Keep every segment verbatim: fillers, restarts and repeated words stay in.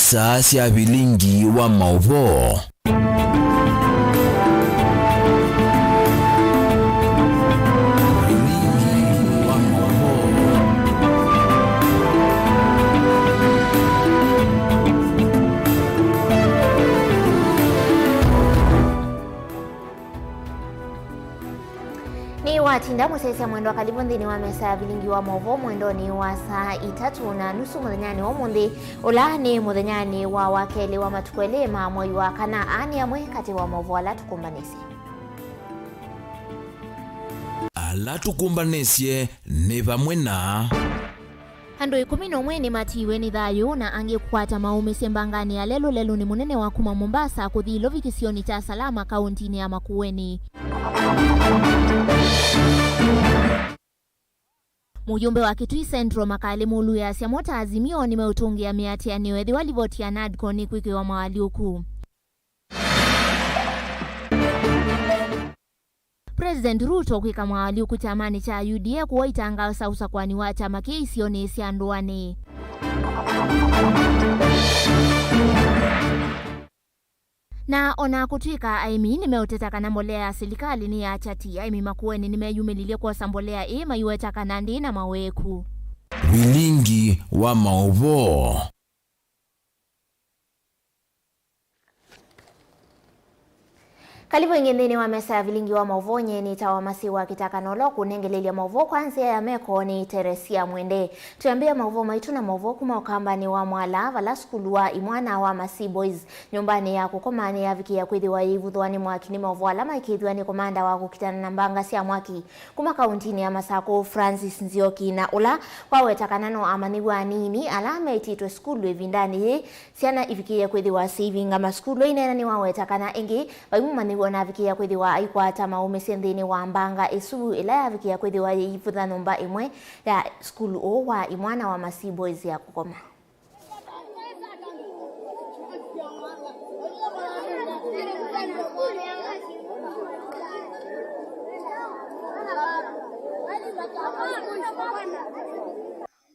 Saa sya vilingi wa maũvoo. Vilingi wa maũvoo. Nĩ watinda mũsyaĩĩsya mwendwa, kalĩvũ nthĩnĩ wa mesa ya vilingi wa maũvoo mwendonĩ wa saa itatũ na nusu mũthenyanĩ wa ũmũnthĩ, ũla nĩ mũthenyanĩ wa wakelĩ wa matukũ elĩ ma mwei wa kana. Aa nĩ amwe katĩ wa maũvoo ala tũkũmbanĩsye. Ala tũkũmbanĩsye nĩ vamwe na. Andũ ĩkũmi na ũmwe nĩmatiiwe nĩ thayũ na angĩ kũkwata maũmĩsye mbanganĩ ya lelũ lelũnĩ mũnene wa kuma Mombasa kũthi Ilovi kĩsionĩ kya Salama kaũntinĩ ya Makueni. Mũyũmbe wa Kitui Central Makali Mulu easya mo ta Azimio nĩmeũtũngĩa mĩatĩanĩo ethĩwa livoti ya NADCO nĩkwĩkĩwa maalyũku. President Ruto kwĩka maalyũku kyamanĩ kya U D A kũwa itangaso sya ũsakũani wa kyama kĩĩ isionĩ sya ndũanĩ. Na o na kũtw'ĩka aĩmi nĩmeũteta kana mbolea ya silikalĩ nĩ ya kyati, aĩmi Makueni nĩmeyumĩlilye kwosa mbolea ĩĩ maiweta kana ndĩĩ na maweeku. Vilingi wa maũvoo. Kalĩvũ ĩngĩ nthĩnĩ wa mesa ya vilingi wa maũvoo. Nyie nĩtawa Masiwa Kĩtaka, na ũla ũkũnengelelya maũvoo kwa nzĩa ya meko nĩ Teresia Mwende. Twĩambĩĩa maũvoo maitũ na maũvoo kuma ũkambanĩ wa Mwala, vala sukulu wa imwana wa Masii Boys nyũmbanĩ ya kũkoma nĩyavikĩĩa kwĩthĩwa yĩivuthwa nĩ mwaki nĩ maũvoo ala maikĩĩthw'a nĩ komanda wa kũkitana na mbanga sya mwaki kuma kaũntinĩ ya Masakũ, Francis Nzioki, na ũla waweta kana no amanyĩw'a anini ala meĩtĩtwe sukulu ĩvindanĩ yĩĩ syana ivikĩĩe kwĩthĩwa syĩivinga masukulu. Aineena nĩwaweta kana ĩngĩ vai mũmanyĩw'a ũnavikĩĩa kwĩthĩwa aikwata maũmĩsye nthĩnĩ wa mbanga ĩsu ĩla yavikĩĩa kwĩthĩwa yĩivutha nyũmba ĩmwe ya sukulu ũũ wa imwana wa Masii Boys ya kũkoma.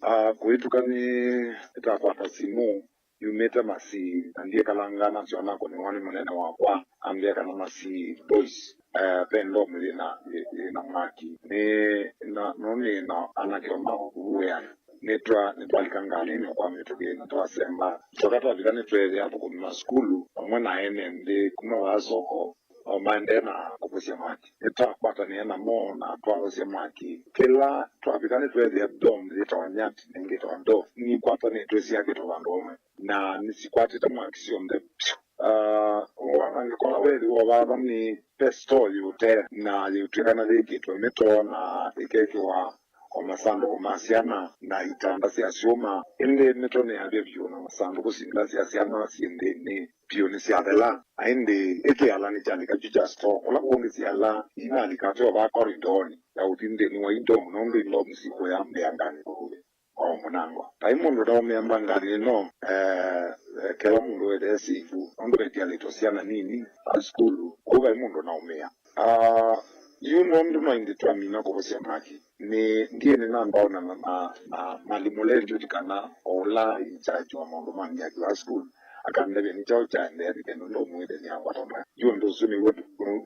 Ah, kũvĩtũka nĩ, nĩtakwata simũ yumĩte Masii, na ndikalanga nasyo nakũnĩwa nĩ mũnene wakwa, ambĩa kana Masii Boys, eh, ve ndomu yĩna, yĩ-, yĩna mwaki. Nĩ, na, no nĩ na anake o ma ũkũũ wĩanĩ. Nĩtwa-, nĩtwalika ngalĩnĩ kwa mĩtũkĩ na twasemba. Twoka twavika nĩtweethĩa athũkũmi ma sukulu vamwe na ene nthĩ kuma vaa soko, o maendee na kũvosya mwaki. Nĩtwakwatanĩe namo na twaosya mwaki. Kĩla twavika nĩtweethĩa dorm yĩtawa Nyati, na ĩngĩ ĩtawa Dove, nikwatanĩtwe syakĩtwe vandũ vamwe, na nĩsikwatĩte mwaki syonthe vyũ. Ah, wanangĩko ũla weethĩwa vava nĩ ve store yĩũte, na yĩũtw'ĩkana yĩkĩtwe mĩtoo na ĩkekĩwa o masandũkũ ma syana na itanda sya syũma. Ĩndĩ mĩtoo nĩyavya vyũ na masandũkũ, sinda sya syana syĩ nthĩnĩ vyũ nĩsyathela. Na ĩndĩ ĩkĩala nĩkyalika kyu kya store, kũla kũngĩ syala inalika teo vaa koridonĩ ya ũthi nthĩnĩ wa indomu, nũndũ indomu sikũya mbĩanganĩ kũu o mũnango. Vai mũndũ ũnaũmĩa mbanganĩ ĩno, eh, eh, kĩla mũndũ wethe sivu, nũndũ vetialĩtwe syana nini a sukulu, kũu vai mũndũ ũnaũmĩa. Ah, yu nũndũ no ĩndĩ twamina kũvosya mwaki, nĩ ndiĩ nĩnamba onana na, na, na mwalimũ ũla ĩndyũti kana o ũla in charge wa maũndũ ma myaki wa sukulu, akandavya nĩ kyaũ kyaendeea nĩ kenda ndũmwĩthe nĩakwata mwaki. Yu ũndũ ũsu nĩw'o,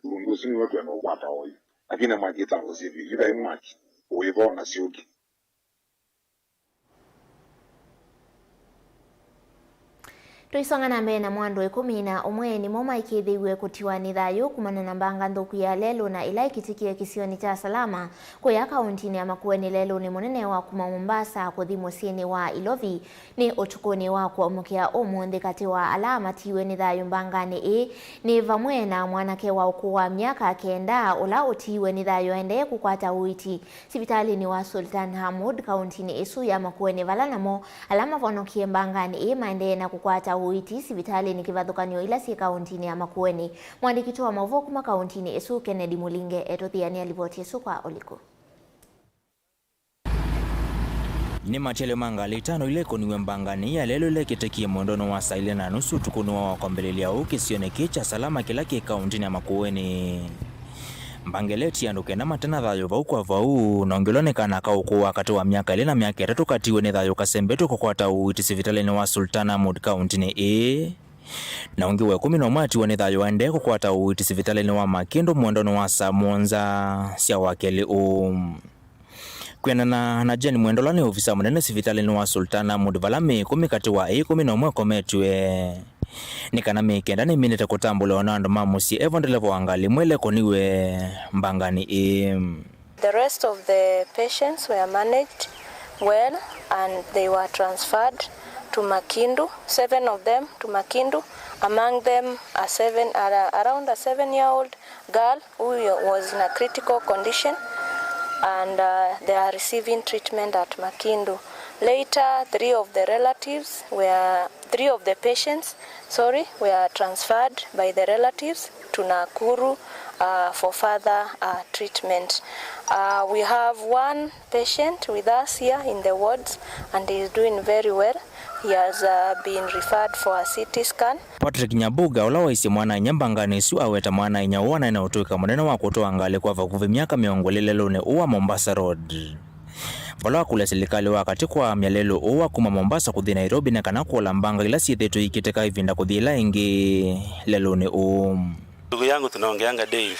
ũndũ ũsu nĩw'o twenda ũkwata oyu. Lakini mwaki ĩtango syĩthĩ yu vai mwaki wĩvo na syũki. Tũisonga na mbee namo, andũ ĩkũmi na ũmwe nĩmo maikĩthĩiw'e kũtiwa nĩ thayũ kumana na mbanga nthũku ya lelũ na ĩla ĩkĩtĩkie kĩsionĩ kya Salama kũya kaũntinĩ ya Makueni lelũnĩ mũnene wa kuma Mombasa kũthi mũsyĩnĩ wa Ilovi. Nĩ ũtukũnĩ wa kũamũkĩa ũmũnthĩ, katĩ wa ala matiiwe nĩ thayũ mbanganĩ ĩĩ nĩ vamwe na mwanake wa ũkũũ wa myaka kenda ũla ũtiiwe nĩ thayũ aendee kũkwata ũiiti sivitalĩnĩ wa Sultan Hamud kaũntinĩ ĩsu ya Makueni, vala namo ala mavonokie mbanganĩ ĩĩ maendee na kũkwata ũiiti sivitalĩnĩ kĩvathũkany'o ila syĩ kaũntinĩ ya Makueni. Mwandĩki witũ wa maũvoo kuma kaũntinĩ ĩsu, Kennedy Mulinge, etũthĩanĩa livoti ĩsu kwa ũliku. Nĩ matialyo ma ngalĩ itano ila ikũniw'e mbanganĩ ya lelũ ĩla ĩkĩtĩkie mwendonĩ wa saa ilĩ na nusu ũtukũnĩ wa wakwambĩlĩlya ũũ kĩsionĩ kĩĩ kya Salama kĩla kĩ kaũntinĩ ya Makueni. Mbanga ĩla ĩtiie andũ kenda mate na thayũ vau kwa vau, na ũngĩ ũla nĩ kana ka ũkũũ wa katĩ wa myaka ĩlĩ na myaka ĩtatũ katiwe nĩ thayũ kasembetwe kũkwata ũiiti sivitalĩnĩ wa Sultan Ahmud kaũntĩnĩ ĩĩ. Na ũngĩ wa ĩkũmi na ũmwe atiwe nĩ thayũ aendee kũkwata ũiiti sivitalĩnĩ wa Makĩndũ mwendonĩ wa saa mũonza sya wakelĩ ũũ. Kwĩanana na Jane Mwendolwa nĩ ovisa mũnene sivitalĩnĩ wa Sultan Ahmud vala mĩĩ ĩkũmi katĩ wa ĩĩ ĩkũmi na ũmwe ĩkometw'e, nĩ kana mĩĩ kenda nĩminĩte kũtambũlĩwa na andũ ma mũsyĩ evo ndeleva wa ngalĩ ĩmwe ĩla ĩkoniw'e mbanganĩ ĩĩ. The rest of the patients were managed well and they were transferred to Makindu, seven of them to Makindu, among them a seven, ara- around a seven-year-old girl who was in a critical condition, and uh, they are receiving treatment at Makindu. Later, three of the relatives were, three of the patients, sorry, were transferred by the relatives to Nakuru uh, for further uh, treatment. Uh, we have one patient with us here in the wards and he is doing very well. He has uh, been referred for a C T scan. Patrick Nyabuga, ũla waisye mwana-a-inyia mbanganĩ ĩsu, aweta mwana-a-inyia ũũ anaĩ na ũtũĩka mũnene wa kũtwaa ngalĩ kwa vakuvĩ myaka mĩongo ĩlĩ lelũnĩ ũũ wa Mombasa Road. Vala wakũlya silikalĩ wa katĩ kwaamya lelũ ũũ wa kuma Mombasa kũthi Nairobi nĩ kana kũola mbanga ila syĩthĩĩtwe iikĩtĩka ĩvinda kũthi ĩla ĩngĩ lelũnĩ ũũ. Ndugu yangu tunaongeanga daily.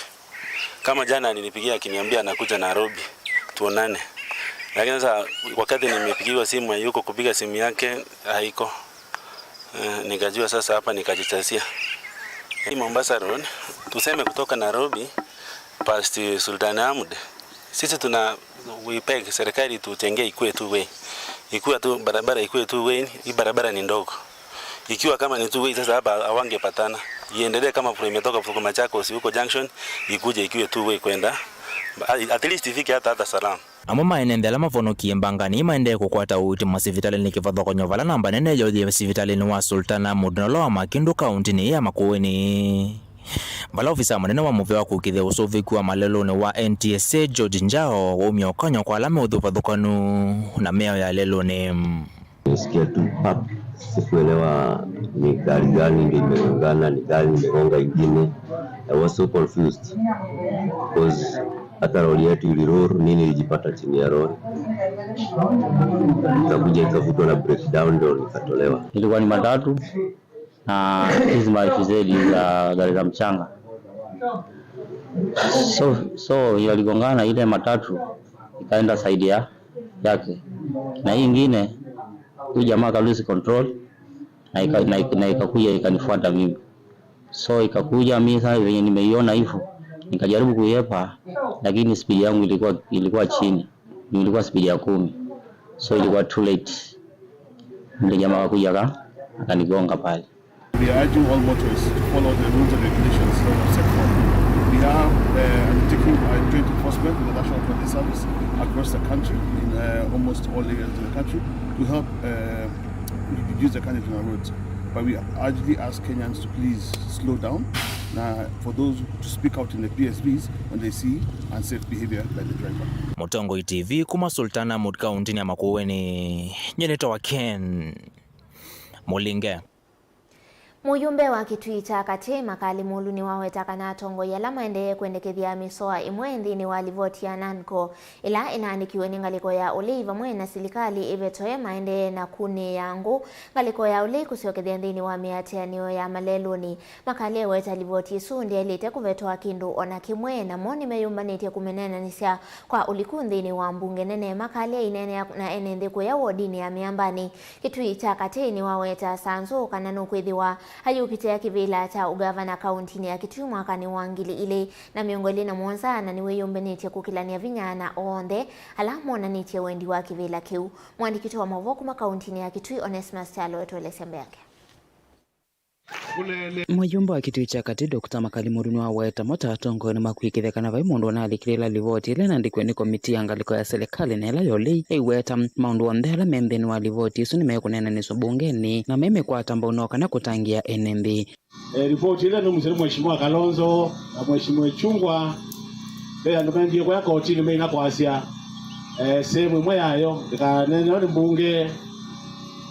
Kama jana alinipigia akiniambia anakuja Nairobi tuonane. Lakini sasa wakati nimepigiwa simu hayuko, kupiga simu yake haiko. Eh, nikajua sasa hapa nikajichasia. Hii Mombasa Road, tuseme kutoka Nairobi past Sultan Ahmed. Sisi tuna we beg serikali tutengee ikuwe two way. Ikuwa tu barabara ikuwe two way, hii barabara ni ndogo. Ikiwa kama ni two way sasa hapa hawangepatana. Iendelee kama vile imetoka kutoka Machakos huko junction, ikuje ikiwe two way kwenda. At least ifike hata hata salama. Amwe ma ene nthĩ ala mavonokie mbanganĩ ii maendee kũkwata ũiiti masivitalĩnĩ kĩvathũkany'o vala namba nene yoyie sivitalĩnĩ wa Sultan Ahmud na ũla wa Makindu kaũntĩnĩ ya Makueni. Vala ofisa mũnene wa mũvĩa wa kũĩkĩĩthya ũsũvĩku wa malelũnĩ wa N T S A George Njao waumya ũkany'o kwa ala meũthi ũvathũkanu na mĩao ya lelũnĩ. Nilisikia tu pap, sikuelewa ni gari gani ndio imegongana, ni gani imegonga ingine. I was so confused because hata lori yetu iliroll, mimi nilijipata chini ya lori, ikakuja ikavutwa na breakdown, ndio nikatolewa. Ilikuwa ni matatu na hizi ma F Z za gari za mchanga. So, so yaligongana ile matatu ikaenda side ya yake, na hii ingine huyu jamaa aka lose control na ika, na, ika, na ikakuja ikanifuata mimi. So ikakuja mimi sasa venye nimeiona hivyo, nikajaribu kuiepa, lakini speed yangu ilikuwa ilikuwa chini, ilikuwa speed ya kumi, so ilikuwa too late. Ndio jamaa akakuja aka- akanigonga pale. We are urging all motorists to follow the rules and regulations that are set forth. We are uh, undertaking a joint enforcement with the National Police Service across the country in uh, almost all areas of the country to help uh, reduce the carnage on our roads. But we urgently ask Kenyans to please slow down, na for those to speak out in the P S Vs when they see unsafe behavior by the driver. Mũtongoi T V kuma Sultan Ahmud kaũntĩnĩ ya Makueni, nyie nĩtawa Ken Mũlinge. Mũyumbe wa Kitui kya Katĩ, Makali Mũlu, nĩwaweta kana atongoi ala maendee kwendekethya mĩsoa ĩmwe nthĩnĩ wa livoti ya NANCO ĩla ĩnaandĩkiwe nĩ ngalĩko ya ũlei vamwe na silikalĩ ĩvetoe maendee na kunĩĩa ngũ ngalĩko ya ũlei kũsyokethya nthĩnĩ wa mĩatĩanĩo ya malelũnĩ. Makali eweta livoti ĩsu ndyaĩlĩte kũvetwa kĩndũ o na kĩmwe, namo nĩmeyũmbanĩtye kũmĩneenanĩsya kwa ũliku nthĩnĩ wa mbunge nene. Makali aineenea na ene nthĩ kũya wodinĩ ya Mĩambanĩ, Kitui kya Katĩ nĩwaweta Sanzu kana nũkwĩthĩwa ayũkitĩa kĩvĩla kya ũgavana kaũntĩnĩ ya Kitui mwakanĩ wa ngili ilĩ na mĩongo ĩlĩ na mũonza, na nĩwĩyũmbanĩtye kũkĩlany'a vinya na onthe ala monanĩtye wendi wa kĩvĩla kĩu. Mũandĩki witũ wa maũvoo kuma kaũntĩnĩ ya Kitui, Onesmus Kyalo, etũelesya mbeange. Mũyumbe wa Kitui kya Katĩ, Doctor Makali Mũlu, nĩwaweta mo ta atongoi nĩmakwĩkĩĩthya kana vai mũndũ ũnaalikĩlĩĩla livoti ĩla ĩnaandĩkiwe nĩ komitii ya ngalĩko ya silikalĩ na ĩla ya ũlei ĩiweta. Maũndũ onthe ala me nthĩnĩ wa livoti ĩsu nĩmekũneenanĩsw'a mbungenĩ na me mĩkwata mbau no kana kũtangĩĩa ene nthĩ. Eh, ripoti ĩla nĩmumisye nĩ Mheshimiwa Kalonzo na Mheshimiwa Ichung'wah, ve andũ mendie kũya kotinĩ meina kwasya, eh, sehemu ĩmwe yayo ndĩkaneenewe nĩ mbunge.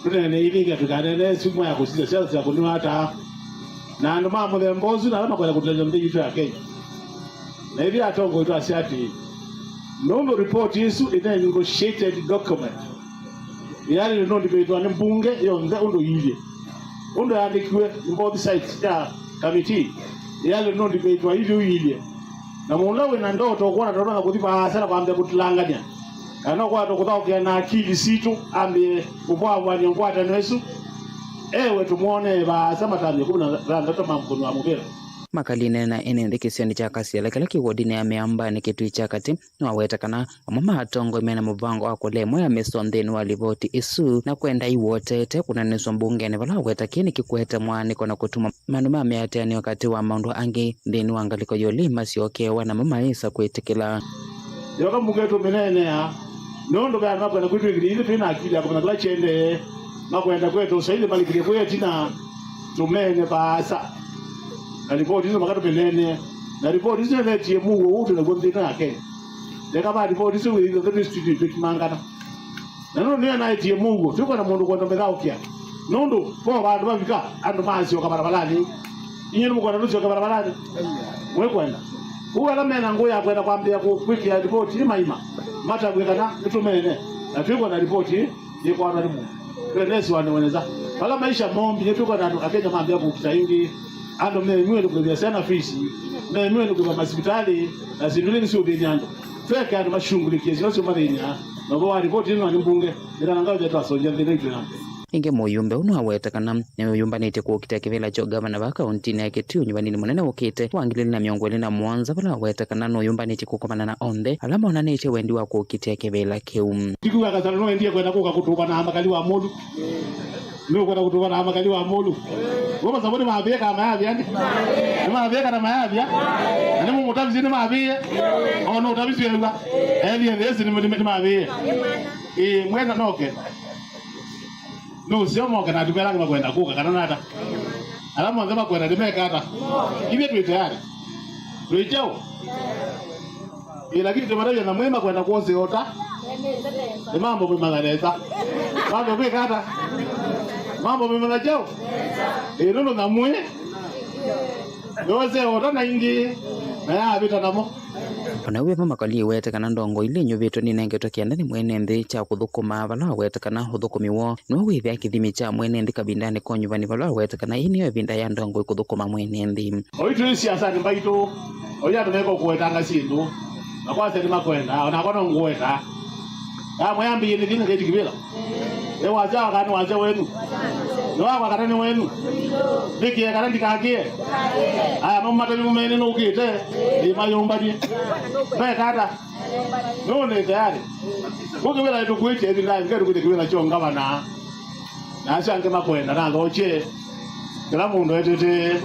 Tũneenei ĩngĩ, tũikaneenee ĩsu ĩmwe ya kũsisya siasa sya kũnyw'a ata. Na andũ ma mũthemba ũsu na ala makwenda kũtũlany'a nthĩ yitũ ya Kenya, Na ithyĩ atongoi twasya atĩĩ, nũndũ ripoti ĩsu ĩte negotiated document, yaĩlĩte nũndĩmĩtwa nĩ mbunge yonthe ũndũ iilyĩ. Ũndũ yaandĩkiwe nĩ both sides sya committee, yaĩlĩte nũndĩmĩtwa ivyu iilyĩ. Na mũndũ ũla wĩ na ndoto ũkwona ndoto na kũthi vaasa na kwambĩa kũtilangany'a, kana no kwatwa kũthaũkĩa na akili sitũ, ambĩe kũvwavw'any'a ngwatanĩo ĩsu, ewe tũmwonee vaasa matambya ĩkũmi na thanthatũ ma mũkũni wa mũvĩla. Makalinena ene nthĩ kĩsionĩ kya Kasiala kĩla kĩ wodinĩ ya Mĩambanĩ Kĩtui kya Katĩ, nĩwaweta kana amwe ma atongoi mena mũvango wa kũlea ĩmwe ya mĩsoa nthĩnĩ wa livoti ĩsu, na kwenda iwotete kũnanĩswa mbungenĩ vala aweta kĩĩ nĩkĩkwete mwaanĩko na kũtuma mandũ ma mĩatĩanĩo katĩ wa maũndũ angĩ nthĩnĩ wa ngalĩko ya ũlei masyokewa namo mayĩsa kwĩtĩkĩla. Yoka mbunge tũmĩneenea, nũndũ ve andũ makwenda kwĩtw'ĩkĩthya ithyĩ twĩ na akili ya kũmanya kĩla kĩendee, makwenda kweta ũsaithi malikĩlye kwĩ ĩtina, tũmeene vaasa. Na ripoti isu maka tũmĩneenea. Na ripoti isu nĩnetie mũuo ũũ twĩ naw'o nthĩ ĩno ya Kenya. Leka va ripoti isu wĩthĩe twĩ studio twĩkimangana. Na nũndũ nĩyo naetie mũuo, twĩkwona mũndũ kwenda mĩthaũkĩa. Nũndũ vo vandũ vavika, andũ maasyoka valavalanĩ. Inyuĩ nĩmũkwenda tũsyoke valavalanĩ? Mwĩkwenda? Kũu ala mena ngũĩ ya kwenda kwambĩĩa kũ-, kwĩkĩa livoti ĩ maima, matavw'e kana nĩtũmeene, na twĩkwona livoti ĩ yĩkwatwa nĩ mũndũ. Twendeswa nĩ wenesa. Vala maisha mombi, nĩtwĩkwona andũ Akenya mambĩĩa kũkita ĩngĩ. Andũ meemiwe nĩ kũlĩvya syana fees, meemiwe nĩ kũlĩva masivitalĩ, na syĩndũ ila ingĩ siũthĩny'a andũ. Tweke andũ mashungulikie syĩndũ syũmathĩny'a, na ũvoo wa livoti ĩno nĩ mbunge, nĩkana ngaũthe twasũngĩa nthĩna itũ ya mbee. Ĩngĩ mũyũmbe ũũ nĩwaweta kana nĩũyũmbanĩtye kũkitĩa kĩvĩla kya ũngavana va kaũntinĩ ya Kitui ũnyuvaninĩ mũnene ũkĩte wa ngili ilĩ na mĩongo ĩlĩ na mũonza, vala waweta kana nũyũmbanĩtye kũkomana na onthe ala monanĩtye wendi wa kũkitĩa kĩvĩla kĩu. Ndikuga Kasarũ no endie kwenda kũka kũtũvana makali wa mũlũ. Nũkwenda kũtũvana makali wa mũlũ. Woma sabuni mavĩe kana mayavya ndi? Nĩmavĩe kana mayavya? Na nĩmũmũtavisi nĩmavĩe? O no ũtavisi wew'a. Eli ethesi nĩmavĩe. Ĩĩ, mwenda noke. Nũseo moke na atumĩa ala angĩ makwenda kũka kana nata? Ala monthe makwenda nĩmeka ata? Ithyĩ twĩ tayari. Twĩ kyaũ? Ĩ, lakini tũmatavya na mwĩ makwenda kwose ota. Nĩ mambo kwĩmanya nesa. Mambo kwĩka ata? Mambo kwĩmanya kyaũ? Ĩ, nũndũ na mwĩ yose ota na ingĩ na yavĩta namo. O na wĩvo makalĩ wete kana ndongo ila inyuvĩtwe ninengetwe kĩanda nĩ mwene nthĩ kya kũthũkũma vala wawete kana ũthũkũmi woo nĩw'o wĩthĩa kĩthimi kya mwene nthĩ kavindanĩ ka ũnyuvani vala wawete kana ĩĩ nĩyo ĩvinda ya ndongo kũthũkũma mwene nthĩ. Oyu twĩ siasanĩ mbaitũ, oyu andũ meko kũwetanga syĩndũ, na kwasya nĩmakwenda, o nakwa no ngũweta. Ndamwĩa ambĩie nĩ thĩna kĩti kĩvĩla. Nĩ wasya wa kana nĩ wasya wenyu? Nĩ wakwa kana nĩ wenyu? Nĩkĩe kana ndikakĩe? Aya, no matavi mũmene nũkĩte, nĩmayũmbanie. Meka ata? Nũũ nĩ tayari? Kũkĩvĩla ĩtũkwĩtye ĩvinda ĩngĩ tũkwĩtye kĩvĩla kyo ngavana. Na asu angĩ makwenda na thokye. Kĩla mũndũ etĩtĩe.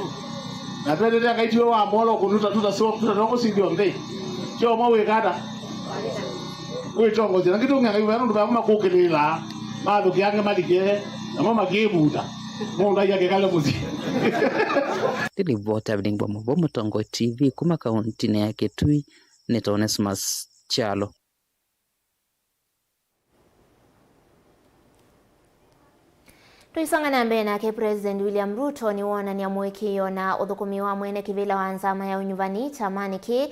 Na twetĩtĩe Ngai tiwe wa molo kũtuta tuta so tuta toko sithio nthĩ. Kyo mwa wĩka ata? Kwĩtongosya. Na kĩtũng'e Ngai wenu ndũvea makũkĩlĩla. Mathũkĩange malike. Namo makĩvuta. Mũndũ aia kĩkale mũsyĩ. Nĩ livoti ya Vilingwa Mũvoo, Mũtongoi T V kuma kauntinĩ ya Kitui, nĩ ta Onesmus Kyalo. Tũisonga na mbee nake, President William Ruto nĩwonany'a mũĩkĩĩo na ũthũkũmi wa mwene kĩvĩla wa nzama ya ũnyuvani kyamanĩ kĩĩ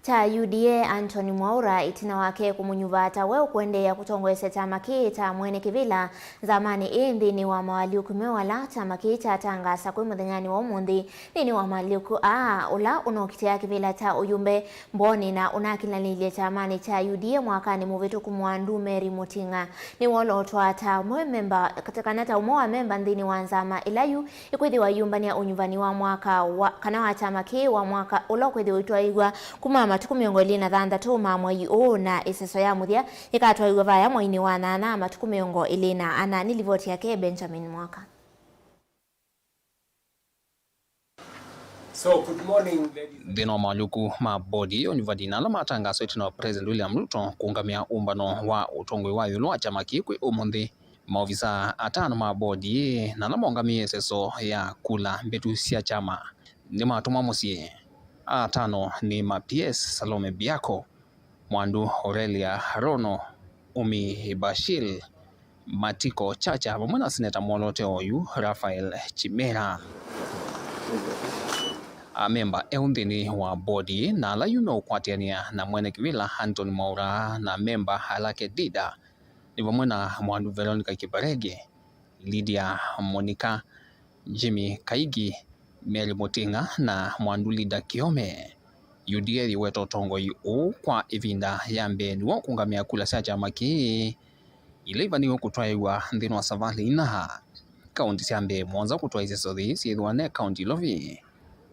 kya U D A, Anthony Mwaura, ĩtina wake kũmũnyuva ta we ũkũendeea kũtongoesya kyama kĩĩ kya mwene kĩvĩla nzamanĩ ĩĩ nthĩnĩ wa mawalyũku meũ ala kyama kĩĩ kyatangaasa kwĩ mũthenyanĩ wa ũmũnthĩ. Nthĩnĩ wa mawalyũku aa, ũla ũnokitĩa kĩvĩla kya ũyũmbe mboonĩ na ũnakilanĩlye kyamanĩ kya U D A mwakanĩ mũvĩtũku, Mwandu Mary Muting'a, nĩwolootwa ta ũmwe memba, kana ta ũmwe wa memba nthĩnĩ wa nzama ĩla yu ĩkwĩthĩwa ĩyũmbany'a ũnyuvani wa mwaka wa, kana wa kyama kĩĩ wa mwaka ũla ũkwĩthĩwa ũitwaĩw'a kuma matukũ mĩongo ĩlĩ na thanthatũ ma mwei ũũ, na ĩseso ya mũthya ĩkatwaĩw'a vaya mweinĩ wa nyanya matukũ mĩongo ĩlĩ na ana. Nĩ livoti yake Benjamin Mwaka. So, good morning, ladies. Nthĩnĩ wa mawalyũku ma bodi ĩĩ, ũnyuvani na ala matangaaswa ĩtina wa President William Ruto kũũngamĩa ũmbano wa ũtongoi wa ĩũlũ wa kyama kĩĩ kwĩ ũmũnthĩ, maovisa atano ma bodi ĩĩ na ala maũngamĩe ĩseso ya kula mbĩtu sya kyama nĩmatũmwa mũsyĩ. Aa atano nĩ ma P S Salome Biako, Mwandu Aurelia Rono, Umi Bashir, Matiko Chacha vamwe na seneta mwoloote oyu Raphael Chimera. Amemba eũ nthĩnĩ wa bodi na ala yu meũkwatĩanĩa na mwene kĩvĩla Anthony Mwaũra na amemba ala kedida nĩ vamwe na Mwandu Veronica Kibarege, Lydia Monica, Jimmy Kaigi, Mary Muting'a na Mwandu Linda Kiome. U D A yĩweta ũtongoi ũũ kwa ĩvinda ya mbee nĩw'o kũngamĩa kula sya kyama kĩĩ ila ivanĩwe kũtwaĩwa nthĩnĩ wa savalĩ inya. Kaunti sya mbee mũonza kũtwaĩsya sũthi syĩthĩwa ne kaunti Ilovi,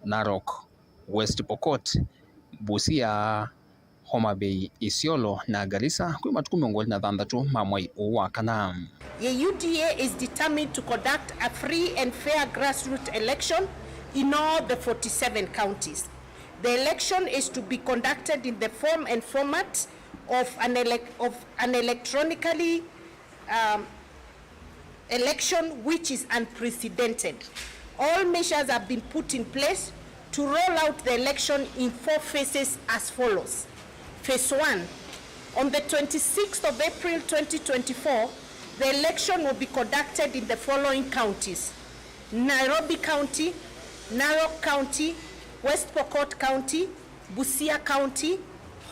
Narok, West Pokot, Busia, Homa Bay, Isiolo na Garissa kwĩ matukũ mĩongo ĩlĩ na thanthatũ ma mwai ũũ wa kana. The U D A is determined to conduct a free and fair grassroots election in all the forty-seven counties. The election is to be conducted in the form and format of an elec-, of an electronically, um, election which is unprecedented. All measures have been put in place to roll out the election in four phases as follows. Phase one, on the twenty-sixth of April twenty twenty-four, the election will be conducted in the following counties: Nairobi County, Narok County, West Pokot County, Busia County,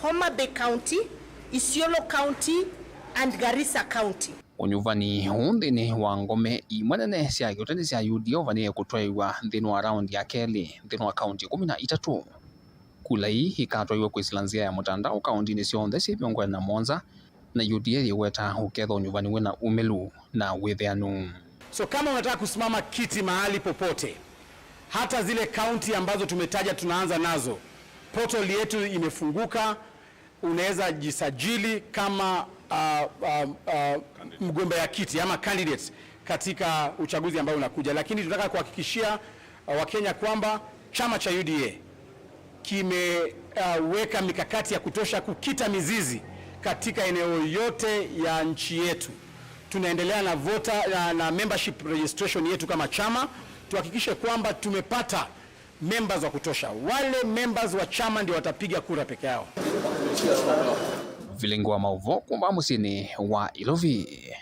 Homa Bay County, Isiolo County, and Garissa County. Ũnyuvani ũũ nthĩnĩ wa ngome imwe nene sya kĩũteti sya U D A ũvanĩĩe kũtwaĩwa nthĩnĩ wa raundi ya kelĩ nthĩnĩ wa kaunti ĩkũmi na itatũ. Kula ii ikatwaĩwe kwĩsĩla nzĩa ya mũtandao kauntinĩ syonthe syĩ mĩongo ĩlĩ na mũonza, na U D A yĩweta ũkethwa ũnyuvani wĩ na umĩlu na wĩthĩanu. So kama unataka kusimama kiti mahali popote, hata zile kaunti ambazo tumetaja tunaanza nazo, portal yetu imefunguka, unaweza jisajili kama, ah, ah, ah, mgombea kiti ama candidate katika uchaguzi ambao unakuja, lakini tunataka kuhakikishia, ah, Wakenya kwamba chama cha U D A kimeweka mikakati ya kutosha kukita mizizi katika eneo yote ya nchi yetu. Tunaendelea na voter, na, na membership registration yetu kama chama, tuhakikishe kwamba tumepata members wa kutosha. Wale members wa chama ndio watapiga kura peke yao. Vilingi wa maũvoo kuma mũsyĩnĩ wa Ilovi,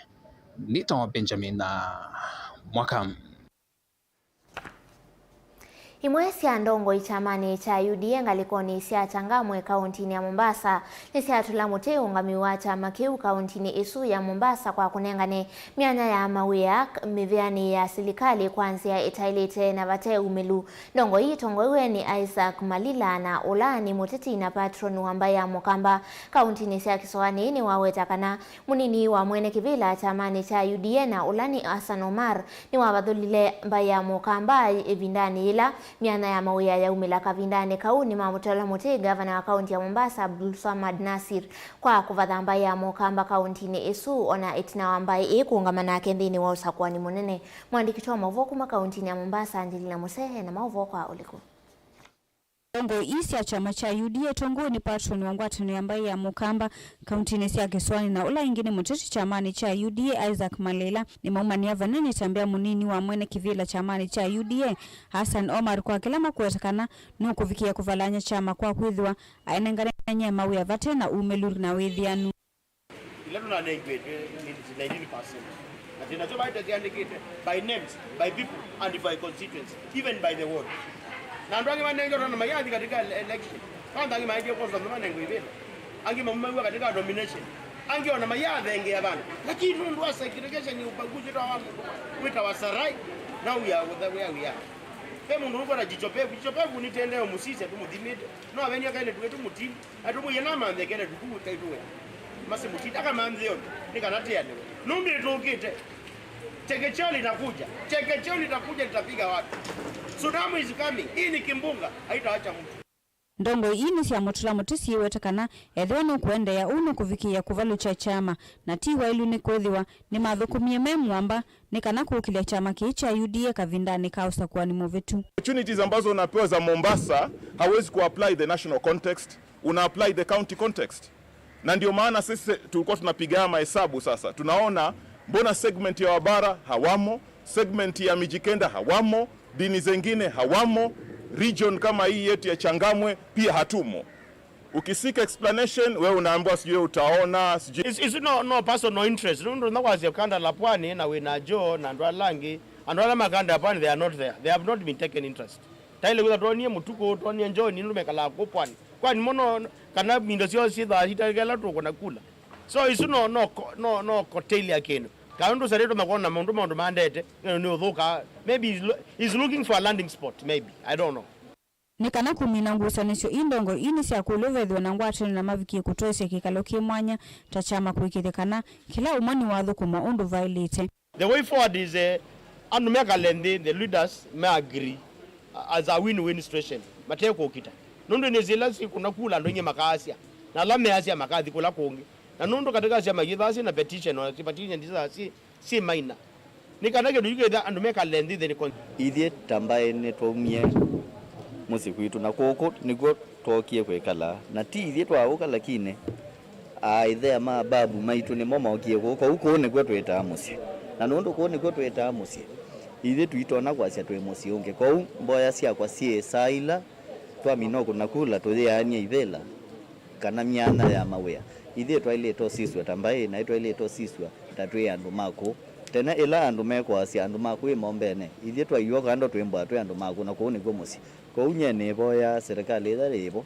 nĩtawa Benjamin Mwaka. Imwe sya ndongoi kyamanĩ kya U D A ngalĩkonĩ sya Changamwe kauntinĩ ya Mombasa nĩsyatũla mũtĩ ũũngami wa kyama kĩu kauntinĩ ĩsu ya Mombasa kwa kũnengane myanya ya mawĩa mĩvĩanĩ ya silikalĩ kwa nzĩa ĩtaĩlĩte na vate umĩlu. Ndongoi ii itongoew'e nĩ Isaac Malila, na ũla nĩ mũteti na patron wa mbaĩ ya Mũkamba kauntinĩ sya kĩsoanĩ, nĩwaweta kana mũnini wa mwene kĩvĩla kyamanĩ kya U D A na ũla nĩ Hassan Omar nĩwavathũlile mbaĩ ya Mũkamba ĩvindanĩ yĩla myanya ya mawĩa yaumĩla kavindanĩ kau. Nĩmamũtũla mũtĩ ngavana wa kaunti ya Mombasa, Abdulswamad Nasir, kwa kũvatha mbaĩ ya Mũkamba kauntinĩ ĩsu, ona ĩtina wa mbaĩ ĩĩ kũũngama nake nthĩnĩ wa ũsakũani mũnene. Mwandĩki witũ wa maũvoo kuma kauntinĩ ya Mombasa, Angelina Musehe, na maũvoo kwa ũliku. Ndongoi ii sya kyama kya U D A itongoew'e nĩ patron wa ngwatanĩo ya mbaĩ ya Mũkamba kauntinĩ sya Kĩsoanĩ na ũla ĩngĩ nĩ mũteti kyamanĩ kya U D A, Isaac Malila, nĩmaumanĩa vanene ĩtambya mũnini wa mwene kĩvĩla kyamanĩ kya U D A, Hassan Omar, kwa kĩla makweta kana nũkũvikĩĩa kũvalany'a kyama kwa kwĩthĩwa aenengane mawĩa vate na umĩlu na wĩthĩanu. Ila tũnanengiwe nĩ ninety-nine percent. Na twĩ nasyo vai tũsyandĩkĩte by names, by people, and by constituency, even by the ward. Na andũ angĩ manengetwe na mayathi katika ele-, election. Kwanza angĩ maendie kwosa nthĩ manengwe ivĩla. Angĩ maumaiwa katika nomination. Angĩ ona mayathengea vandũ. Lakini nũndũ wa segregation, ubaguzi wa mũndũ wĩtawa Sarai, now we are, we are, we are. Ve mũndũ ũkwĩta Jicho Pevu. Jicho Pevu nĩtendee mũsisya tũmũthimĩte. No avenia kaĩle tuwe tũmũtini. Atũmwĩie namanthe kele tukuwe kaitũwe. Masi mũtini, akamanthĩo nĩ kana tĩanĩwe. Nũndũ nĩtũkĩte. Chekecheo litakuja. Chekecheo litakuja, litapiga watu. Tsunami is coming. Hii ni kimbunga. Haitaacha mtu. Ndongoi ii nĩsyamũtũla mũtĩ syĩweta kana ethĩwa nũkũendeea ũu nũkũvikĩĩa kũvalũkya kyama, na ti waĩlu nĩkwĩthĩwa nĩmathũkũmie me mũamba nĩ kana kũkĩlya kyama kĩĩ kya U D A kavindanĩ ka ũsakũani mũvĩtu. Opportunities ambazo unapewa za Mombasa, hauwezi ku apply the national context, una apply the county context. Na ndio maana sisi tulikuwa tunapiga haya mahesabu sasa. Tunaona mbona segment ya Wabara hawamo, segment ya Mijikenda hawamo, dini zengine hawamo, region kama hii yetu ya Changamwe pia hatumo. Ukisika explanation, wewe unaambiwa sijui utaona, sijui. It's, it's no, no personal interest. Nũndũ nda wasya kanda la pwani na wĩna Joe na andũ ala angĩ, andũ ala makanda ya pwani, they are not there. They have not been taken interest. Taile kwĩtha twonie mũtukũ, twonie njooni, nũndũ mekalaa kũu pwani. Kwani mo no, kana indo syoo syĩthaa itakela tũkũna kula. So, isu no, no, no, no kũtĩlya kĩndũ. Kana ũndũ ũsarĩtwe makona maũndũ, maũndũ maendete, nĩ ũthũkaa. Maybe he's lo-, he's looking for a landing spot, maybe. I don't know. Nĩ kana kũmina ngusanĩsyo ii, ndongoi ii nĩsyakũlw'a vethĩwe na ngwatanĩo na mavikie kũtwaĩsya kĩkalo kĩ mwanya ta kyama kũĩkĩĩthya kana kĩla ũmwe nĩwathũkũma ũndũ vaĩlĩte. The way forward is, eh, andũ mekale nthĩ, the leaders ma agree, uh, as a win-win situation, mate kũkita. Nũndũ nĩ syĩla sikũna kula andũ aingĩ makaasya, na ala measya makathi kũla kũngĩ. Na nũndũ katika syama yĩthaa syĩ na petition, o petition ndithaa syĩ, syĩ minor. Nĩ kana kĩndũ kĩu kĩtha andũ mekale nthĩ, then con- Ithyĩ ta mbaĩ nĩtwaumie mũsyĩ kwitũ, na kũkũ nĩkw'o twookie kwĩkala, na ti ithyĩ twaũka, lakini aaĩthea ma babu maitũ nĩmo mookie kũu, kwoou kũu nĩkw'o twĩtaa mũsyĩ. Na nũndũ kũu nĩkw'o twĩtaa mũsyĩ, ithyĩ tũitonya kwasya twĩ mũsyĩ ũngĩ. Kwoou mboya syakwa syĩ saa ila twamina ũkũna kula tũyĩaanie ivĩla kana myanya ya mawĩa. Ithyĩ twaĩlĩte ũsisw'a ta mbaĩ, na nĩtwaĩlĩte ũsisw'a ta twĩ andũ ma kũu. Tene ĩla andũ mekũasya andũ ma kũu ĩmombene, ithyĩ twaiw'a kando twĩmbwa twĩ andũ ma kũu, na kũu nĩkw'o mũsyĩ. Kwoou nyie nĩvoyaa serikali ĩla yĩ vo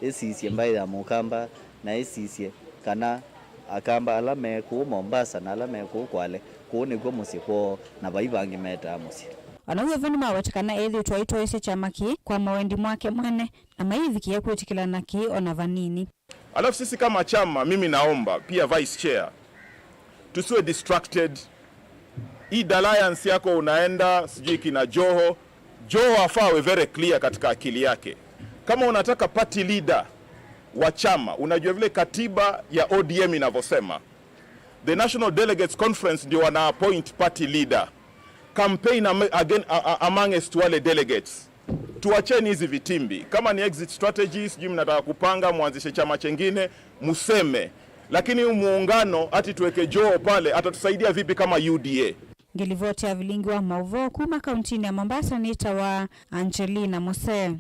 ĩsisye mbaĩ ya Mũkamba na ĩsisye kana Akamba ala me kũu Mombasa na ala me kũu Kwale, kũu nĩkw'o mũsyĩ kwoo, na vai vangĩ metaa mũsyĩ. O na w'o vo nĩmaweta kana ethĩĩtwe aitwaĩsya kyama kĩĩ kwa mawendi mwake mwene, na maivikĩa kwĩtĩkĩlana kĩĩ o na vanini. Alafu sisi kama chama, mimi naomba pia Vice Chair, tusiwe distracted. Hii dalliance yako unaenda sijui kina Joho, Joho afaa awe very clear katika akili yake. Kama unataka party leader wa chama, unajua vile katiba ya O D M inavyosema, the National Delegates Conference ndio wana appoint party leader. Campaign am-, again, a, a, amongst wale delegates. Tuacheni hizi vitimbi. Kama ni exit strategy, sijui mnataka kupanga mwanzishe chama chengine, museme. Lakini huu muungano, ati tuweke Joho pale, atatusaidia vipi kama U D A? Ngĩlivoti ya vilingi wa maũvoo kuma kauntinĩ ya Mombasa nĩtawa Angelina Mose.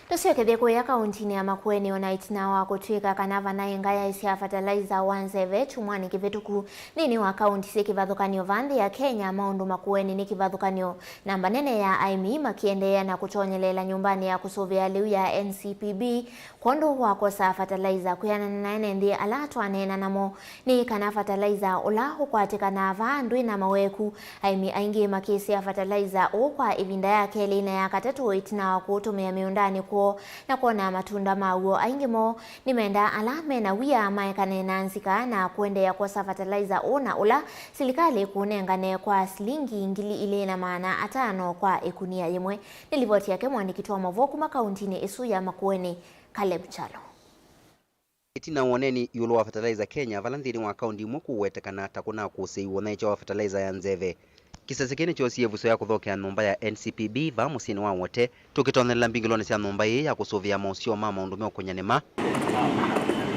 Tũsyokethye kũya kauntinĩ ya Makueni. O na ĩtina wa kũtw'ĩka kana vanaĩ ngayaĩ sya fertilizer wa nzeve kyumwanĩ kĩvĩtũku nthĩnĩ wa kaunti syĩ kĩvathũkany'o vaa nthĩ ya Kenya, maũndũ Makueni nĩ kĩvathũkany'o, namba nene ya aĩmi makĩendeea na kũtonyeleela nyũmbanĩ ya kũsũvĩa lĩu ya N C P B kwondũ wa kwosa fertilizer. Kwĩanana na ene nthĩ ala twaneena namo, nĩ kana fertilizer ũla ũkwatĩkanaa vaa ndwĩ na maweku, aĩmi aingĩ makĩsĩa fertilizer ũũ kwa ĩvinda ya kelĩ na ya katatũ ĩtina wa kũũtũmĩa mĩũndanĩ kwoo na kwona matunda maw'o. Aingĩ moo nĩmendaa ala me na wia maekane na nzika na kũendeea kwosa fertilizer ũũ na ũla silikalĩ ĩkũnengane kwa silingi ngili ilĩ na maana atano kwa ĩkunia yĩmwe. Nĩ livoti yake mwandĩki wa maũvoo kuma kauntinĩ ĩsu ya Makueni, Caleb Kyalo. Ĩtina wa ũneeni ĩũlũ wa fertilizer Kenya, vala nthĩnĩ wa kaunti imwe kũwetekana ta kũnakũsĩiw'a ũnyaĩĩkya wa fertilizer ya nzeve, kĩsese kĩĩ nĩkyoosie ĩvuso ya kũthokea nyũmba ya N C P B vaa mũsyĩnĩ wa Wote, tũkĩtonyelela mbingĩlonĩ sya nyũmba ĩĩ ya kũsũvĩa moseo ma maũndũ meũkũnyanĩma.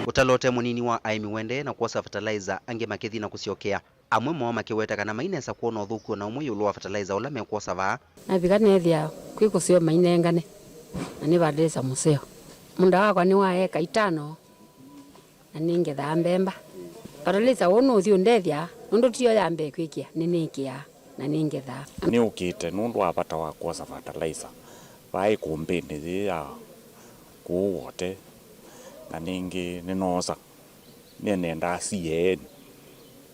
Ũtalo ũte mũnini wa aĩmi ũendee na kwosa fertilizer, angĩ makĩthi na kũsyokea. Amwe moo makĩweta kana mainesa kwona ũthũku o na ũmwe ĩũlũ wa fertilizer ũla mekwosa vaa. Navika neethĩa kwĩ kũseo mainengane, na nĩ vatalĩsa mũseo. Mũũnda wakwa nĩ wa eka itano, na nĩngethaa mbemba. Vatalĩsa ũũ nũũthi ũndethya, nũndũ tiyo ya mbee kwĩkĩa, nĩnĩkĩaa, na nĩngethaa. Nĩũkĩte nũndũ wa vata wa kwosa vatalĩsa. Vaĩ kũmbĩnĩ yĩĩ ya kũũ Wote, na nĩngĩ nĩnoosa. Nĩnendaa C A N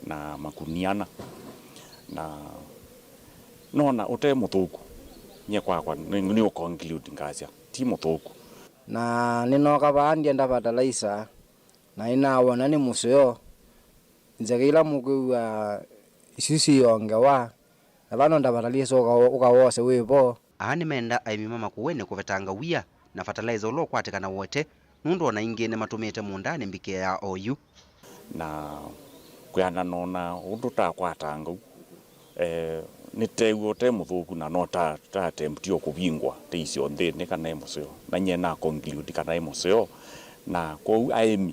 na makunia ana, na nona ũte mũthũku. Nyie kwakwa nĩ, nĩ ũconclude ngasya ti mũthũku. Na nĩnooka vaa ndyenda fertilizer, na nĩnawona nĩ mũseo. Nzeke ila mũkwĩw'a isu siyongewa, na vano nda fertilizer ũka-, ũkawose wĩ vo. Aa nĩmenda aĩmi ma Makueni kũvetanga wia na fertilizer ũla ũkwatĩkana Wote, nũndũ o na ingĩ nĩmatũmĩĩte mũũndanĩ mbikĩa ya oyu. Na kwĩanana na ũndũ takwatanga ũu, eh, nĩteew'a ũte mũthũku na no ta, ta attempt o kũvingwa te isio nthĩnĩ kana e mũseo. Na nyie na conclude kana e mũseo, na kwoou aĩmi,